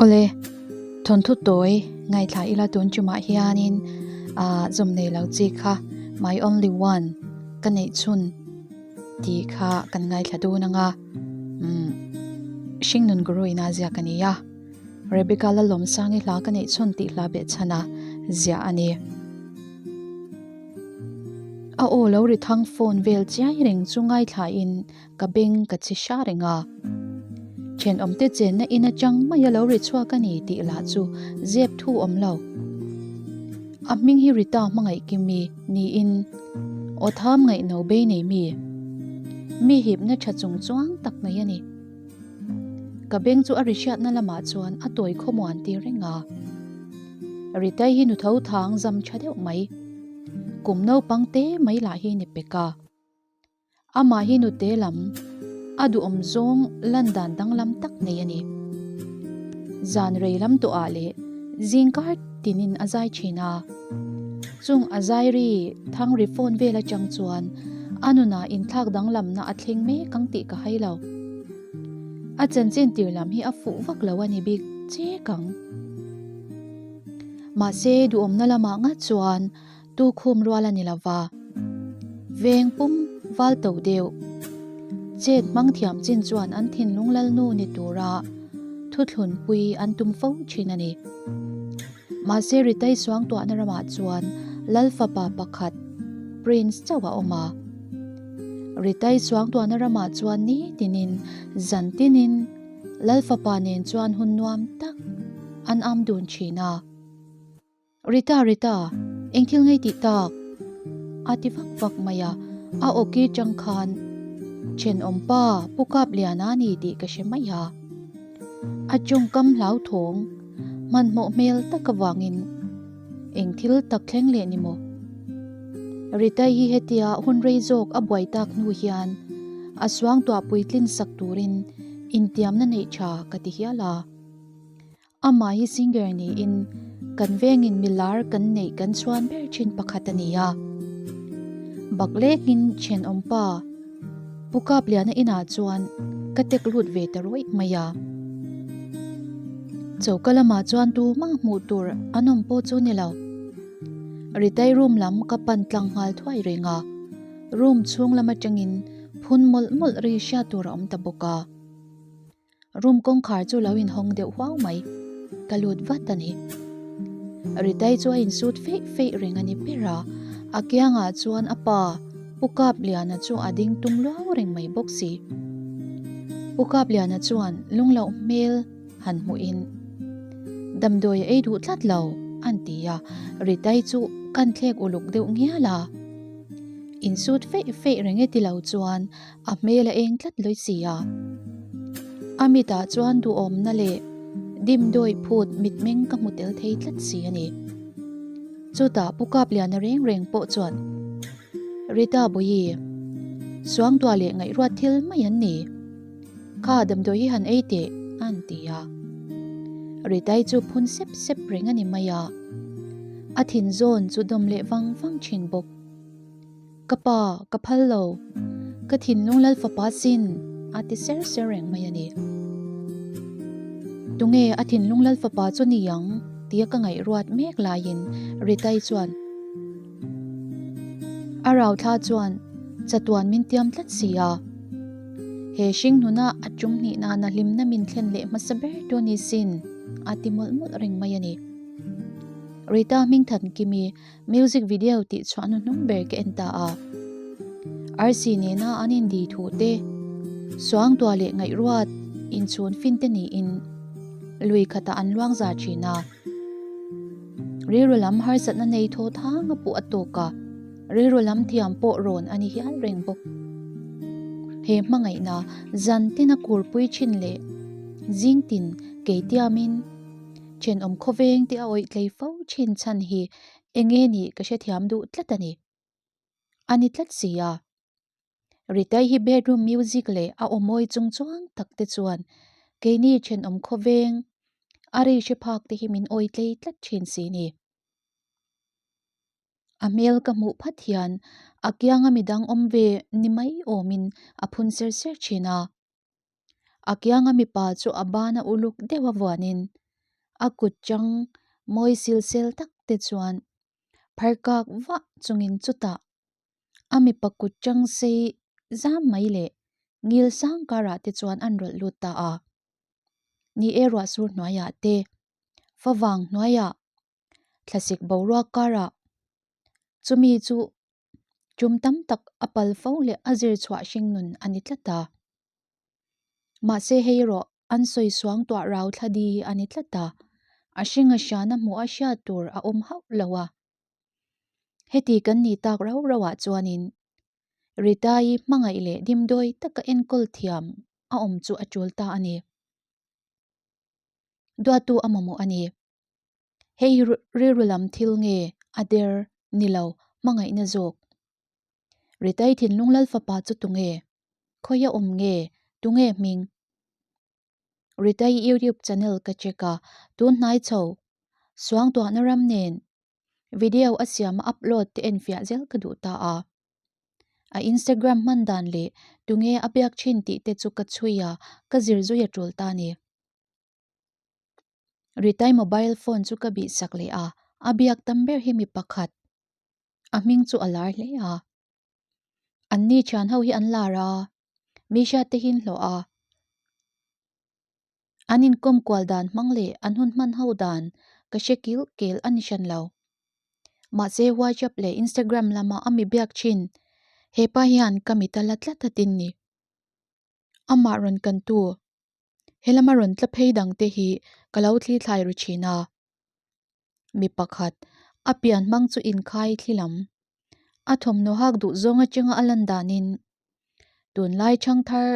Awle, thawnthu tawi ngaithla ila tun tumah hianin ah zawm nei lo chi kha my only one ka neih chhun tih kha kan ngaithla dun ang a, umm hringnun guru ina ziak a ni a. Rebecca Lalawmsangi hla ka neih chhun tih hla behchhan a ziah a ni. A aw lo ri thang phone vel chiai reng chu ngaithlain ka beng ka chi hra reng a. Thenawmte chenna in atang mai a lo ri chhuak a ni tih lah chu zep thu awm lo. A hming hi Rita hmangaih kimi niin aw tham ngaihno bei nei mi, mi hipna tha chung chuang tak mai a ni. Ka beng chu a ri hriatna lamah chuan a tawi khawmuan tir reng a. Ritei hi nu tho thang zam tha deuh mai. Kum naupang te mai lah hi ni pek a. Amah hi nute lam a duhawm zawng lan dan danglam tak nei a ni. Zan rei lam tawhah leh zingkar tinin a zai thin a. Chung a zai ri thang ri phone vel atang chuan a nunah inthlak danglamna a thleng mek ang tih ka hai lo. A chanchin tir lam hi a fuh vak lo a ni bik chek ang. Mahse duhawmna lamah ngat chuan tu khum rual a ni lo va. Veng pum val to deuh. Chet hmang thiam chin chuan an thinlung lalnu ni tura thuthlun pui an tum fo thin a ni. Mahse Ritei suangtuahna ramah chuan Lal fapa pakhat Prince chauh a awm a. Ritei suangtuahna ramah chuan nitinin zan tinin Lal fapa nen chuan hun nuam tak an am dun thin a. Rita, Rita, eng thil ngei tih tak? A ti vak vak mai a, a awki chang khan thenawmpa Pu Kapliana a ni tih ka hre mai a. A tawngkam hlauthawng hmanhmawh hmel tak avangin eng thil tak thleng leh ni maw? Ritei hi hetia hun rei zawk a buai tak hnu hian a suangtuah puitlin sak turin intiamna neih tha ka ti hial a. Amah hi singer niin kan vengin milar kan neih kan chhuan ber thin pakhat a ni a. Baklekin thenawmpa Pu Kapliana inah chuan ka tek lut ve ta rawih mai a. Choka lamah chuan tumah hmuh tur an awm pawh chu ni lo. Ritei room lam ka pan tlang nghal thuai reng a, room chhung lam atangin phun mawlh mawlh ri hriat tur a awm ta bawk a. Room kawngkhar chu lo inhawng deuh huau mai, ka lut vat a ni. Ritei chu a insut feih feih reng a ni ber a, a kiangah chuan a pa Pu Kapliana chu a ding tum luau reng mai bawk si. Pu Kapliana chuan lungloh hmel han hmuhin, Damdawi a ei duh tlat lo, an ti a, Ritei chu kan thlek uluk deuh ngial a. Insut feih feih reng e ti lo chuan A hmel a eng tlat lawi si a. A mitah chuan duhawmna leh dimdawi phut mitmeng ka hmu tel thei tlat si a ni. Chutah Pu Kapliana reng reng pawh chuan, Rita Bawihi, suangtuah leh ngaihruat thil mai an ni. Kha damdawi hi han ei teh, a han ti a. Ritai chu phun sep sep reng a ni mai a. A thin zawn chu dawm leh vang vang thin bawk. Ka pa, ka phal lo. Ka thinlung lal fapa sin, a ti ser ser reng mai a ni. Tunge a thinlung lal fapa chu ni ang tia ka ngaihruat mek laiin Ritai chuan a rau thla chuan chatuan min tiam tlat si a. He hringnuna a tum hnih nana hlimna min thlen leh hmasa ber tu ni sin, a ti mawlh mawlh reng mai a ni. Rita hming Thankimi Music video tih chhuah hnuhnung ber ka en ta a. Arsi nena an indi thu te, suangtuah leh ngaihruat inchhun fin te niin lui khatah an luang za thin a. Rilru lam harsatna nei thaw thang a puh a tawk a, rilru lam thiam pawh rawn a ni hial reng bawk. He hmangaihna zan tin a kurpui thin leh zing tin keitiamin Thenawm khawveng te a awih tlei fo thin chhan hi enge nih ka hrethiam duh tlat a ni. A ni tlat si a. Ritei hi bedroom music leh a aw mawi chung chuang tak te chuan keini thenawm khawveng a ri hre phak te hi min awih tlei tlat thin si ni. A hmel ka hmuh phat hian a kianga midang awm ve ni mai awmin a phun ser ser thin a. A kianga mipa chu a bana uluk deuh a vuanin a kut chang mawi sil sel tak te chuan phar kak vah chungin chutah a mipa kut chang sei zam mai leh ngil sang karah te chuan an rawlh lut ta a. Ni e ruahsur hnuaiah te, favang hnuaiah thlasik boruak karah chumi chu tum tam tak a pal fo leh a zir chhuah hring nun a ni tlat a. Mahse hei erawh an sawi suang tuah rau thla di a ni tlat a, a hring a hriana hmuh a hriat tur a awm hauh lo a. Heti kan ni tak rau rauh ah chuanin Rita-i hmangaih leh dimdawi taka enkawl thiam a awm chu a tul ta a ni. Duattu a mamawh a ni. Hei hi rilru lam thil nge a der ni lo hmangaihna zawk. Ritai thinlung lal fapa chu tunge? Khawia awm nge? Tunge hming? Ritai YouTube channel ka check a, tun hnai chho Suangtuahna ram nen video a siama upload te enfiah zel ka duh ta a. A Instagram hman dan leh tunge a biak thin tih te chu ka chhui a, ka zir zui a tul ta ni. Ritai mobile phone chu ka bih sak leh a, a biak tam ber hi mi pakhat. A hming chu a lar hle a. An ni thian ho hi an lar a, mi hriat te hi an hlawh a. An inkawm kual dan hmang leh an hun hman ho dan ka hre kil kel a ni hran lo. Mahse WhatsApp leh Instagram lama a mi biak thin hepa hian ka mit a la tlat a tin ni. Amah rawn kantu Helama rawn tla phei dang te hi ka lo thli thlai ru thin a. Mi pakhat, a pian hmang chu inkhai thli lam. A thawmhnaw hak duh zawng atanga a lan danin tunlai thangthar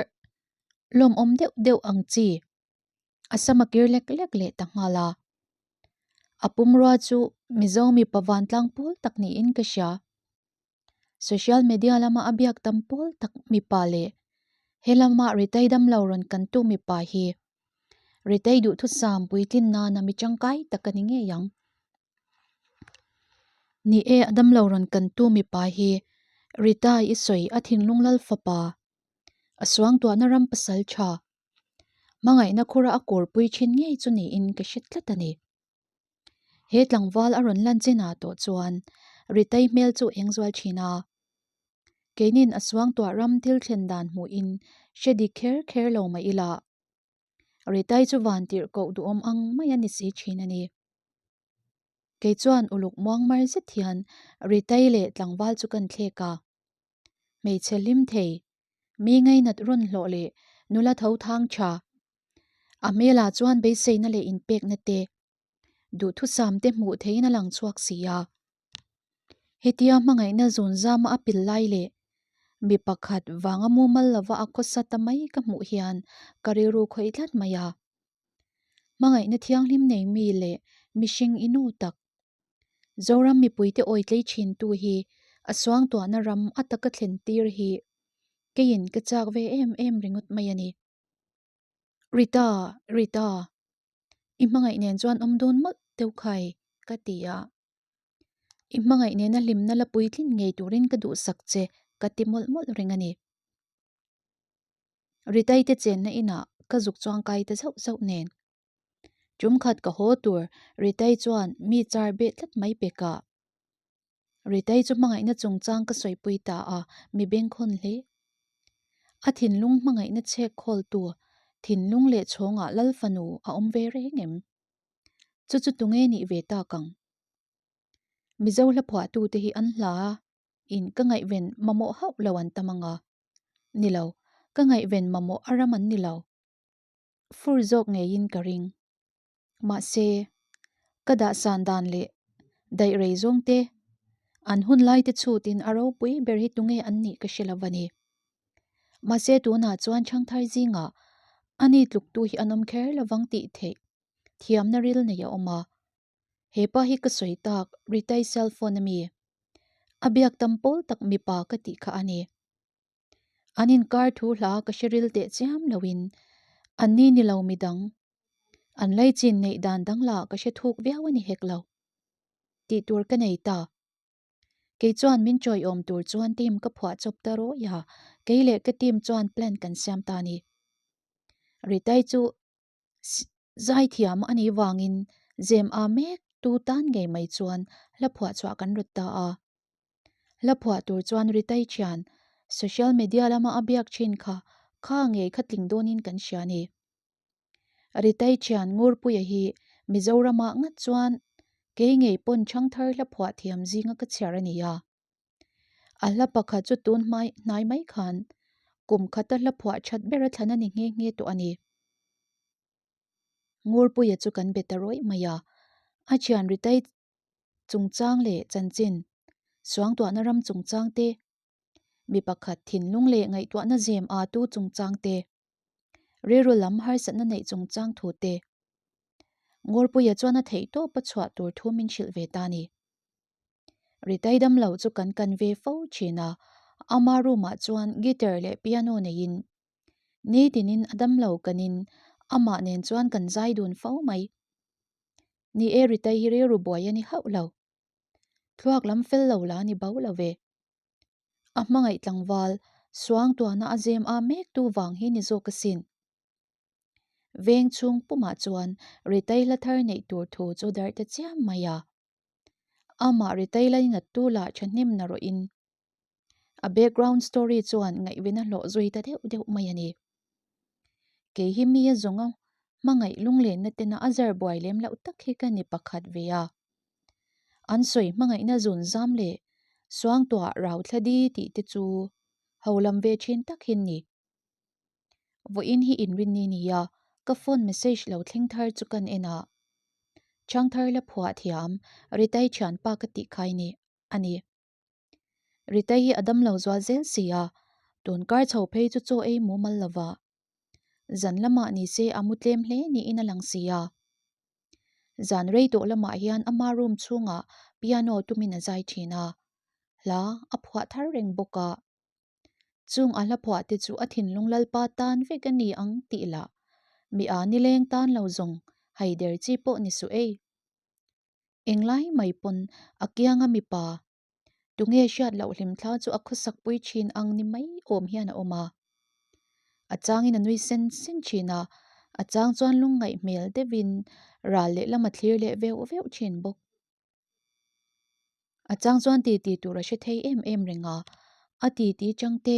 lawmawm deuh deuh ang chi a sam a kir lek lek leh ta nghal a. A pumrua chu Mizo mipa vantlang pawl tak niin ka hria. Social media lama a biak tam pawl tak mipa leh he lama Ritei damlo rawn kantu mipa hi Ritei duhthusam puitlin nana mi tangkai tak a ni ngei ang. Ni e, a damlo rawn kantu mipa hi Rita i sawi a thinlung lal fapa, a suangtuahna ram pasal tha, hmangaihna khura a kawrpui thin ngei chu niin ka hre tlat a ni. He tlangval a rawn lan chin ah tawh chuan Ritei hmel chu eng zual thin a. Keinin a suangtuah ram thil thlen dan hmuhin hre dik kher kher lo mah ila Ritei chu van tirh koh duhawm ang mai a ni si thin a ni. Kei chuan uluk muang mar zet hian Ritei leh tlangval chu kan thlek a. Hmeichhe hlim thei, mi ngainat rawn hlawh leh nula tho thang tha A hmelah chuan beiseina leh inpekna te, duhthusam te hmuh theihin a lang chhuak si a. Hetia hmangaihna zawn zama a pil lai leh mi pakhat vanga mumal lova a khawsa ta mai ka hmuh hian ka rilru khawih tlat mai a. Hmangaihna thianghlim nei mi leh mihring i nu tak, Zoram mipuite awitlei thintu hi a suangtuahna ram a taka thlen tir hi keiin ka chak ve em em ringawt mai a ni. Rita, Rita, i hmangaih nen chuan awm dawn mawlh deuh khai, ka ti a. I hmangaih nena hlimna la puitlin ngei turin ka duhsak che, ka ti mawlh mawlh reng a ni. Ritai te chenna inah ka zuk chuang kai ta zauh zauh nen. Tum khat ka haw tur Ritai chuan mi char beh tlat mai pek a. Ritei chu hmangaihna chungchang ka sawipui ta a, mi bengkhawn hle. A thinlung hmangaihna chhek khawltu thinlung leh chhawngah Lal fanu a awm ve reng em? Chu chu tunge nih ve tak ang? Mizo hla phuahtute hi an hla in ka ngaihven mamawh hauh lo an tam ang a. Ni lo, ka ngaihven mamawh a ram an ni lo. Fur zawk ngeiin ka ring. Mahse, ka dahsan dan leh daih rei zawng te, an hun lai te chhutin a ropui ber hi tunge an nih ka hre lo va ni. Mahse, tunah chuan Chhangthar zingah ani tluktu hi an awm kher lovang tih theih thiamna ril nei a awm a. He pa hi ka sawi tak Ritai cell phone ami a biak tam pawl tak mipa ka tih kha a ni. An inkar thu hla ka hre ril teh chiam loin anni ni lo midang an laichin neih dan dang lah ka hre thuk viau a ni hek lo tih tur ka nei ta. Kei chuan min chawiawm tur chuan team ka phuah chawp ta rawih a, kei leh ka team chuan plan kan siam ta a ni. Ritai chu zaithiam a nih vangin zem a mek tu tan ngei mai chuan hla phuah chhuah kan rawt ta a. Hla phuah tur chuan Ritai thian social media lama a biak thin kha kha ngei kha tling dawnin kan hria a ni. Ritai thian Ngurpuia hi Mizoramah ngat chuan kei ngei pawn Changthar hla phuah thiam zinga ka chhiar a ni a. A hla pakhat chu tun hmai hnai mai khan kum khata hla phuah that ber a thlan a ni nghe nghe tawh a ni. Ngurpuia chu kan be ta rawih mai a, a thian Ritai chungchang leh chanchin, suangtuahna ram chungchang te, mi pakhat thinlung leh ngaihtuahna zem a tu chungchang te, rilru lam harsatna neih chungchang thu te, Ngurpuia chuan a theih tawp a chhuah tur thu min hrilh ve ta a ni. Ritai damlo chu kan kan ve fo thin a, ama room ah chuan guitar leh piano neiin nitinin a damlo kanin amah nen chuan kan zai dun fo mai. Ni e Ritai hi rilru buai a ni hauh lo. Thluak lam fel lo la ni bo lo ve. A hmangaih tlangval suangtuahna a zem a mek tu vang hi ni zawk asin. Veng chhung pumah chuan Ritai hla thar neih tur thu chu darh ta chiam mai a. Amah Ritai lainat tu lah thahnem na rawhin a background story chuan ngaihven a hlawh zui ta deuh deuh mai a ni. Kei hi mi a zawnga hmangaih lunglenna tena a zar buai lem loh tak hi ka ni pakhat ve a. An sawi hmangaihna zun zam leh suangtuah rau thla di tih te chu ho lam ve thin tak hi ni. Vawiin hi inrinni nia, ka phone message lo thleng thar chu kan en a. Changthar la phuah thiam, Ritai thianpa ka tih khai ni a ni. Ritai hi a dam lo zual zel si a, tun kar chho phei chu chaw ei mumal lo va. Zan lamah ni se a mu tlem hle niin a lang si a. Zan rei tawh lamah hian ama room chhungah piano tumin a zai thin a, hla a phuah thar reng bawk a. Chung a hla phuah te chu a thinlung Lalpa tan vek a ni ang tih lah mi a nileng tan lo zawng haider chi pawh ni suh ei. Englai mai pawn a kianga mipa tunge hriat loh hlimthla chu a khawsak pui thin ang ni mai awm hian a awm a. A changin a nui sen sen thin a, a chang chuan lungngaih hmel deuhin ral lehlam a thlir leh veuh veuh thin bawk. A chang chuan titi tur a hre thei em em reng a, a titi chang te,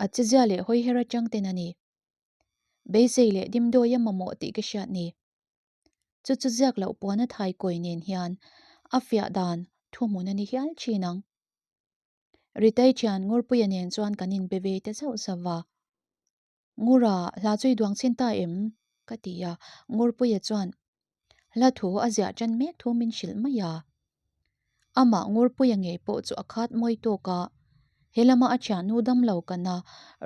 a chezia leh hawi her atang ten a ni. Beisei leh dimdawi a mamawh tih ka hriat ni. Chu chu ziak loh puan a thai kawi nen hian a fiah dan thuhmun a ni hial thin ang. Ritei thian Ngurpuia nen chuan kan inbe ve ta zauh zauh va. Ngura, hla chu i duang chhin ta em? ka ti a, Ngurpuia chuan hla thu a ziah ṭan mek thu min hrilh mai a. Amah Ngurpuia ngei pawh chu a khat mawi tawk a, he lama a thiannu damlo kana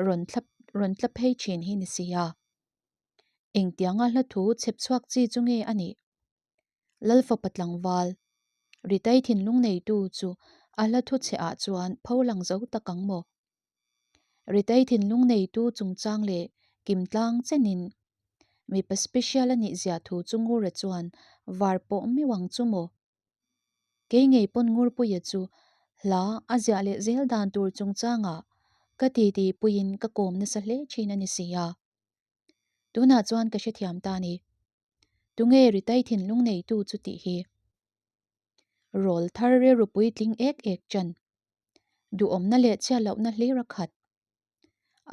rawn thla rawn tla phei ṭhin hi ni si a. Engtianga hla thu chhep chhuak chi chu nge a nih? Lalfapa tlangval, Ritai thinlung neitu chu a hla thu chhe ah chuan pho lang zo tak ang maw? Ritai thinlung neitu chungchang leh kimtlang chenin mipa special a nih zia thu chu Ngura chuan var pawh meuh ang chu maw? Kei ngei pawn Ngurpuia chu hla a ziah leh zel dan tur chungchangah ka titi puiin ka kawm nasa hle thin a ni si a. Tunah chuan ka hrethiam ta ni. Tunge Ritai thinlung neitu chu tih hi? Rawl thar rilru puitling ek ek chan. Duhawmna leh chhiatlohna hlir a khat.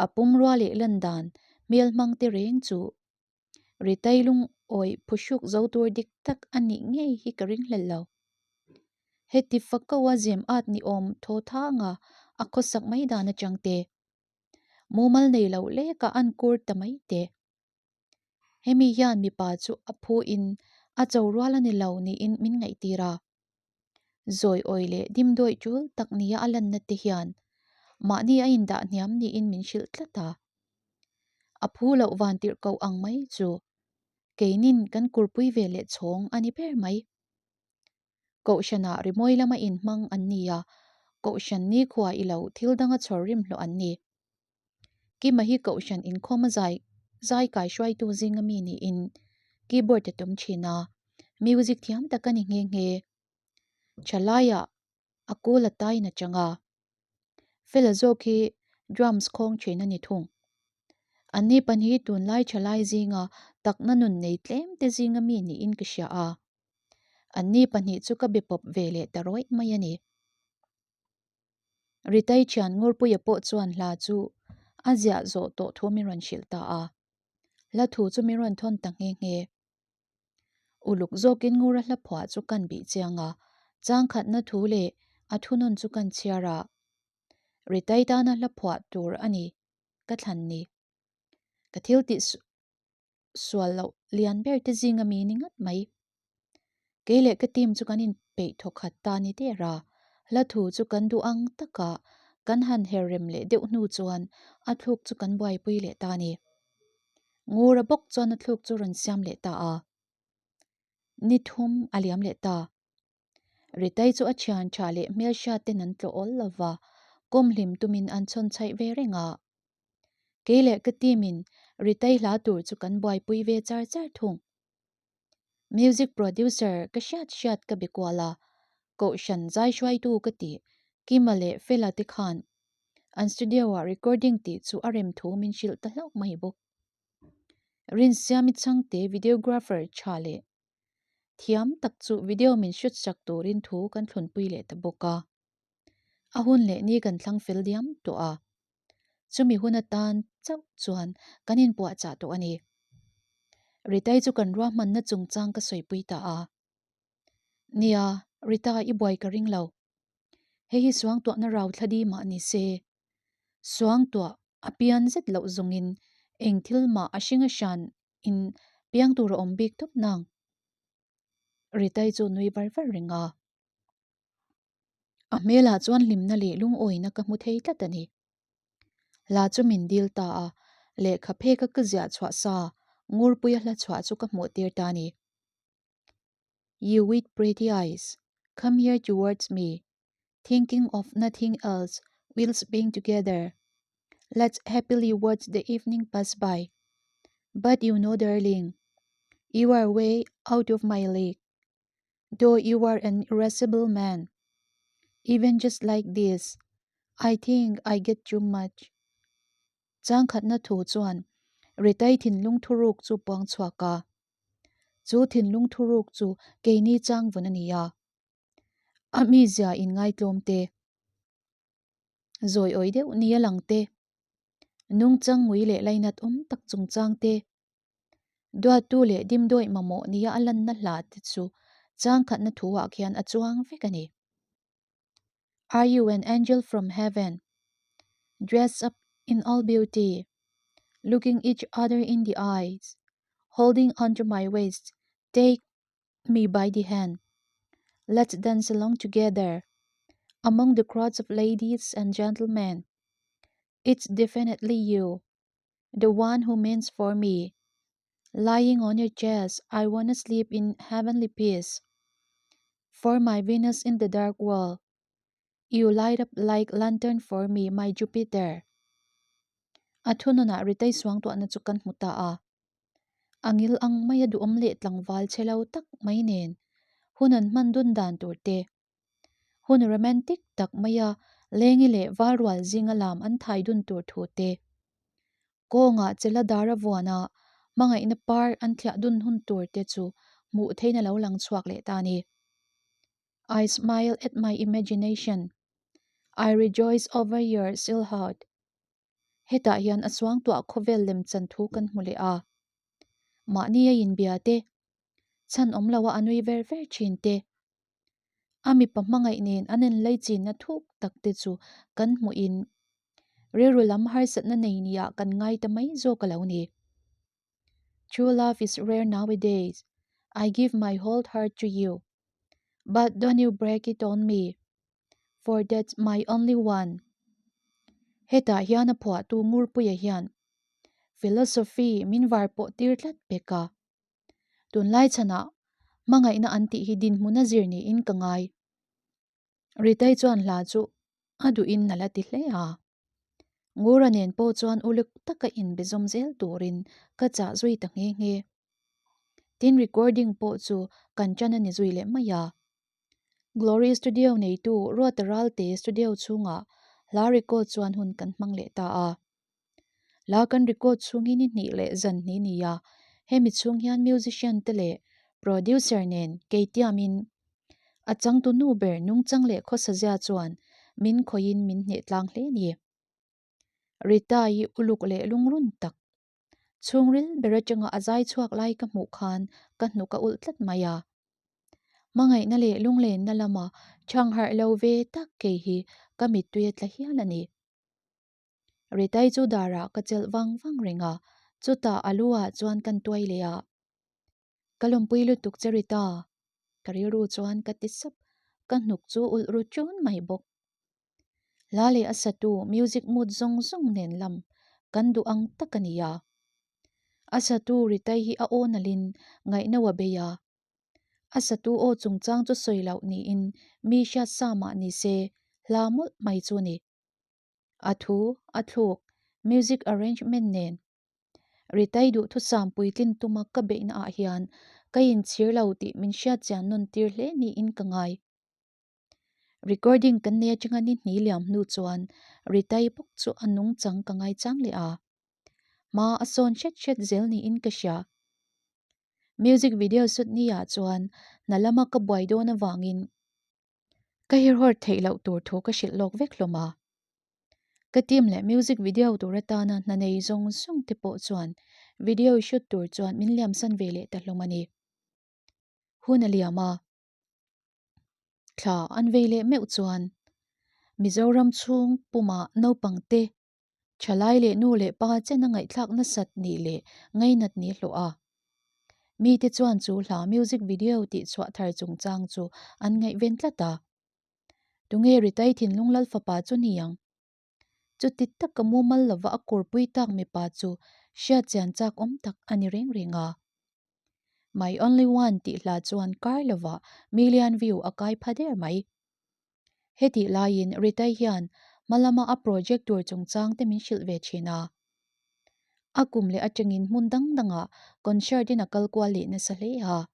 A pumrua leh lan dan hmel hmang te reng chu Ritai lungawi phuhruk zo tur dik tak a nih ngei hi ka ring hlel lo. Heti fakaua zem at ni awm thaw thanga a khawsak mai dan atang te, mumal nei loh leka an kur ta mai te. Hemi hian mipa chu a phuin a cho rual a ni lo niin min ngaihtir a. Zawi awi leh dimdawih tul tak nia a lanna te hian mahni a indah hniam niin min hrilh tlat a. A phu loh van tirh koh ang mai chu keinin kan kurpui ve leh chhawng a ni ber mai. Kohhranah rimawi lama inhmang an ni a, kohhran nikhua i lo thil danga chhawr rim hlawh an ni. Kima hi kohhran inkhawma zai zai kai hruaitu zinga mi niin keyboard a tum thin a, music thiam tak a ni nghe nghe. Thalaiah. A kul a tain a chang a. Fela zawk hi drums khawng thin a ni thung. Anni pahnih hi tunlai thalai zinga takna nun nei tlem te zinga mi niin ka hria a. Anni pahnih chu ka be pawp ve leh ta rawih mai a ni. Ritai thian Ngurpuia pawh chuan hla chu a ziah zawh tawh thu min rawn hrilh ta a. Hla thu chu min rawn thawn ta nghe nghe. Uluk zawkin Ngura hla phuah chu kan bih chiang a, changkhatna thu leh a thunawn chu kan chhiar a. Ritai tana hla phuah tur a ni ka thlan ni. Ka thil tih sual loh lian ber te zinga mi ni ngat mai. Kei leh ka team chu kan inpeih thawkhat ta ni der a, hla thu chu kan duh ang taka kan han her rem leh deuh hnu chuan a thluk chu kan buaipui leh ta a ni. Ngura bawk chuan a thluk chu rawn siam leh ta a. Ni thum a liam leh ta. Ritai chu a thian tha leh hmelhriat ten an tlawh awl lova, kawm hlim tumin an chhawn chhaih ve reng a. Kei leh ka team in Ritai hla tur chu kan buaipui ve char char thung. Music producer ka hriat hriat ka be kual a, Kohhran zai hruaitu ka tih Kima leh Fela te khan an studio ah recording tih chu a rem thu min hrilh ta hlauh mai bawk. Rinsiami chhangte videographer tha leh thiam tak chu video min shoot sak turin thu kan thlunpui leh ta bawk a. A hun leh ni kan thlang fel diam tawh a. Chumi hun atan chauh chuan kan inpuahchah tawh a ni. Ritai chu kan ruahmanna chungchang ka sawipui ta a. Nia, Rita i buai ka ring lo. Hei hi suangtuahna rau thla di mah ni se. Suangtuah a pian zet loh zawngin eng thil mah a hring a hran in piang tur a awm bik tawp nang. Ritai chu nui var var reng a. A hmelah chuan hlimna leh lungawina ka hmu thei tlat a ni. Hla chu min dil ta a, lehkha pheka ka ziah chhuah sa Ngurpuia hla chhuah chu ka hmuh tir ta a ni. You with pretty eyes, come here towards me, thinking of nothing else whilst being together. Let's happily watch the evening pass by. But you know darling, you are way out of my league. Though you are an irascible man, even just like this, I think I get too much. Changkhatna thu chuan Ritai thinlung thuruk chu puang chhuak a. Chu thinlung thuruk chu keini changvun a ni a. A mizia inngaitlawm te, zawi awi deuh nia lang te, nungchang ngui leh lainat awm tak chungchang te, Duattu leh dimdawih mamawh nia a lanna hla te chu changkhatna thuah khian a chuang vek a ni. Are you an angel from heaven? Dressed up in all beauty, looking each other in the eyes, holding onto my waist, take me by the hand. Let's dance along together among the crowds of ladies and gentlemen. It's definitely you. The one who means for me. Lying on your chest, I wanna sleep in heavenly peace. For my Venus in the dark world. You light up like lantern for me, my Jupiter. A thununah Ritei suangtuahna chu kan hmu ta a. A ngil ang maia duhawm leh tlangval che lo tak mai nen hun an hman dun dan tur te. Hun romantic tak maia Lengi leh Valrual zinga lam an thai dun tur thu te, kawngah chela dara vuana hmangaihna par an thliah dun hun tur te chu hmuh theihna lo lang chhuak leh ta a ni. I smile at my imagination. I rejoice over your silhouette. Hetah hian a suangtuah khawvel lemchan thu kan hmu leh a. Mahni a inbia te, chhan awm loa a nui ver ver thin te, a mipa hmangaih nen an inlei chinna thuk tak te chu kan hmuhin rilru lam harsatna nei nia kan ngai ta mai zawk a lo ni. True love is rare nowadays, I give my whole heart to you, but don't you break it on me, for that's my only one. Hetah hian a phuahtu Ngurpuia hian philosophy min var pawh tir tlat pek a. Tunlai chhanah hmangaihna an tih hi dinhmun a zir niin ka ngai. Ritei chuan hla chu a duhin a la ti hle a. Ngura nen pawh chuan uluk taka inbe zawm zel turin ka chah zui ta nghe nghe. Tin recording pawh chu kan ṭan a ni zui leh mai a. Glory Studio neitu Ruata Ralte studio chhungah hla record chuan hun kan hmang leh ta a. Hla kan record chhung hi ni hnih leh zan hnih ni a, hemi chhung hian musician te leh producer nen kei tiamin a changtu nu ber nungchang leh khawsazia chuan min khawihin min hneh tlang hle ni. Rita i uluk leh lungrun tak Chhungril ber atanga a zai chhuak lai ka hmuh khan ka hnuk a ulh tlat mai a. Hmangaihna leh lunglenna lama chhang harh lo ve tak kei hi ka mittui a tla hial a ni. Ritai chu darah ka chelh vang vang reng a, chutah a lu ah chuan kan tuai leh a. Ka lawmpui lutuk che Rita, ka rilru chuan ka ti sap, ka hnuk chu ulh ru chun mai bawk. Hla leh a satu music mood zawng zawng nen lam kan duh ang tak a ni a. A satu Ritai hi a aw nalhin ngaihno a bei a. A satu aw chungchang chu sawi loh niin mi hriat sa mah ni se hla mawlh mai chu a ni. A thu, a thluk, music arrangement nen Ritai duhthusam puitlin tuma ka beihna ah hian ka inchhir lo tih min hriatchian nawn tir hle niin ka ngai. Recording kan nei atanga ni hnih liam hnu chuan Ritai bawk chu a nungchang ka ngaichang leh a. Hma a sawn hret hret zel niin ka hria. Music video shoot ni ah chuan hna lama ka buai dawn avangin ka hirhawr theih loh tur thu ka hrilh lawk vek hlawm a. Ka team leh music video tur atana hna nei zawng zawng te pawh chuan video shoot tur chuan min liamsan ve leh ta hlawm a ni. Hun a liam a. Thla an vei leh meuh chuan Mizoram chhung pumah naupang te thalai leh nu leh pa chen a ngaihthlak nasat nih leh ngainat ni hlawh a. Mite chuan chu hla music video tih chhuah thar chungchang chu an ngaihven tlat a. Tunge Ritai thinlung lal fapa chu ni ang? Chuti taka mumal lova a kurpui tak mipa chu hriatchian chak awm tak a ni reng reng a. My Only One tih hla chuan kar lova million view a kai pha der mai. Hetih laiin Ritai hian hma lama a project tur chungchang te min hrilh ve thin a. A kum leh atangin hmun dang dangah concert in a kal kual leh nasa hle a.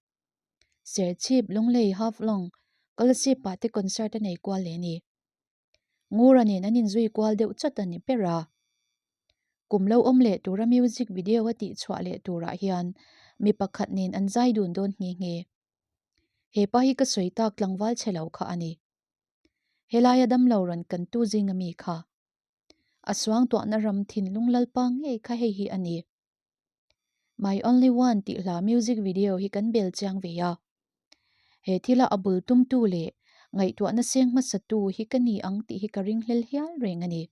Serchhip, Lunglei, Haflong, Kolasib ah te concert a nei kual leh a ni. Ngura nen an inzui kual deuh chawt a ni ber a. Kum lo awm leh tura music video a tih chhuah leh turah hian mi pakhat nen an zai dun dawn nghe nghe. He pa hi ka sawi tak tlangval chhe lo kha a ni. Helaia damlo rawn kantu zinga mi kha. A suangtuahna ram thinlung lalpa ngei kha hei hi a ni. My Only One tih hla music video hi kan bel chiang ve a. He thila a bul tumtu leh ngaihtuahna seng hmasatu hi ka ni ang tih hi ka ringhlel hial reng a ni.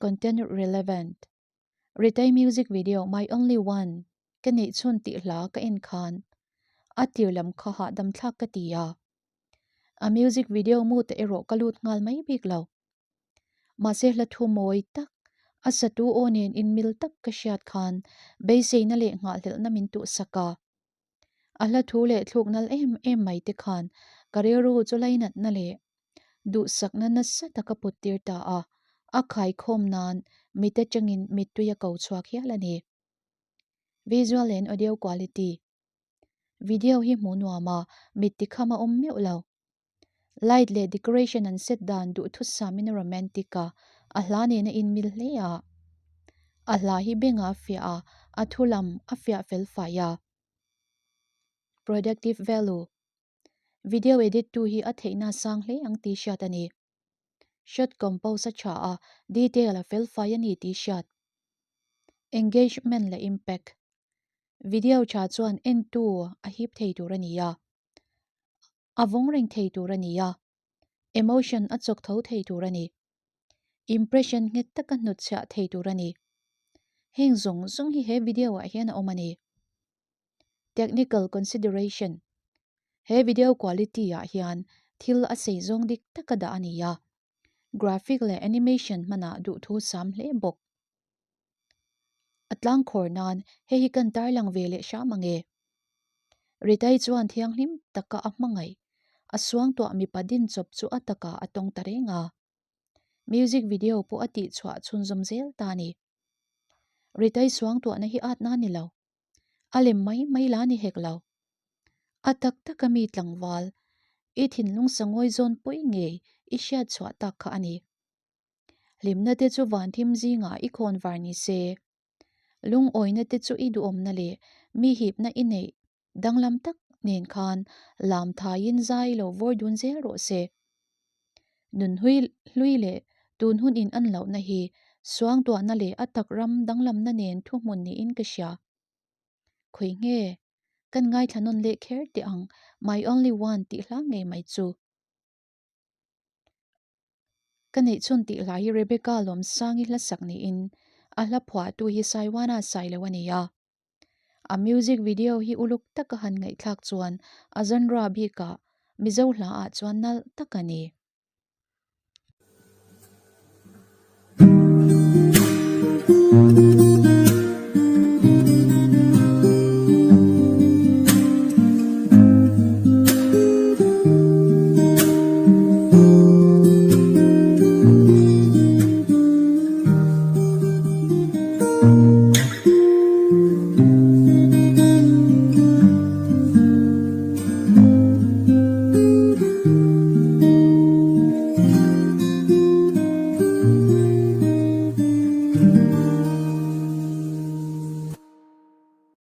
Content Relevant Ritai music video My Only One ka neih chhun tih hla ka en khan a tir lam kha hahdam thlak ka ti a. A music video mu te erawh ka lut nghal mai bik lo. Mahse hla thu mawi tak, a satu aw nen inmil tak ka hriat khan beiseina leh nghahhlelhna min tuhsak a. A hla thu leh thluk nal em em mai te khan ka rilru chu lainatna leh duhsakna nasa tak a put tir ta a, a khaikhawm nan mit atangin mittui a ko chhuak hial a ni. Visual and Audio Quality Video hi hmuh nuam a, mit tikham a awm meuh lo. Light leh decoration an set dan duhthusam in a romantic a, a hla nen a inmil hle a. A hla hi bengah a fiah a, a thu lam a fiah fel fai a. Productive value Video edit tu hi a theihna a sang hle ang tih hriat a ni. Shot compose a tha a, detail a fel fai a ni tih hriat. Engagement leh impact Video tha chuan entu a hip thei tur a ni a. A vawng reng thei tur a ni a, emotion a chawk tho thei tur a ni. Impression nghet taka hnutchhiah thei tur a ni. Heng zawng zawng hi he video ah hian a awm a ni. Technical consideration He video quality ah hian thil a sei zawng dik taka dah a ni a, graphic leh animation hmanah duhthu sam hle bawk. A tlangkhawr nan hei hi kan tarlang ve leh hram ang e. Ritai chuan thianghlim taka a hmangaih, a suangtuah mipa din chawp chu a takah a tawng ta reng a. Music video pawh a tihchhuah chhunzawm zel ta a ni. Ritai suangtuahna hi atna a ni lo. A lem mai mai la ni hek lo. A tak taka mi tlangval, i thinlung sangawi zawn pawi ngei i hriat chhuah tak kha a ni. Hlimna te chu van thim zingah i khawn var ni se. Lungawina te chu i duhawmna leh mi hipna i neih danglam tak nen khan lam thaiin zai lo vawr dun zel rawh se. Nun hui hlui leh tun hun in an lohna hi suangtuahna leh a tak ram danglamna nen thuhmun niin ka hria. Khawi nge? Kan ngaithla nawn leh kher teh ang My Only One tih hla ngei mai chu. Ka neihchhun tih hla hi Rebecca Lawmsangi hla sak niin a hla phuahtu hi Saiwana sai lo a ni a. A music video hi uluk taka han ngaihthlak chuan a genre bikah Mizo hla ah chuan nalh tak a ni.